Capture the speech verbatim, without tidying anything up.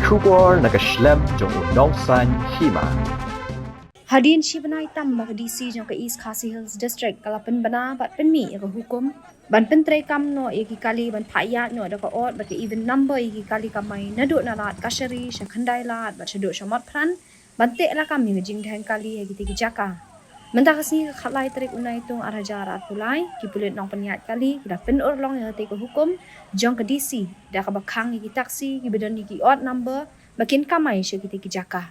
Khubor na ka shlem jong u nongsan hima. Hadien shi bnai tam ba ka D C jong ka East Khasi Hills District ka la pynbna bad pynmih ïa ka hukum ban pyntrei kam noh ïa ki kali ban phah ïaid noh da ka ot bad ka even number ïa ki kali kamai naduh na lad Kashari sha Khyndai Lad bad shaduh sha Motphran ban teh lakam ïa ka jingdheng kali ha kitei ki jaka. Mynta ka sngi ka khatlai tarik u Naitung ar hajar arphew lai, ki pulit nongpynïaid kali ki la pynurlong ïa katei ka hukum jong ka D C da kaba khang ïa ki taxi kiba don ïa ki odd number ba kin kamai sha kitei ki jaka.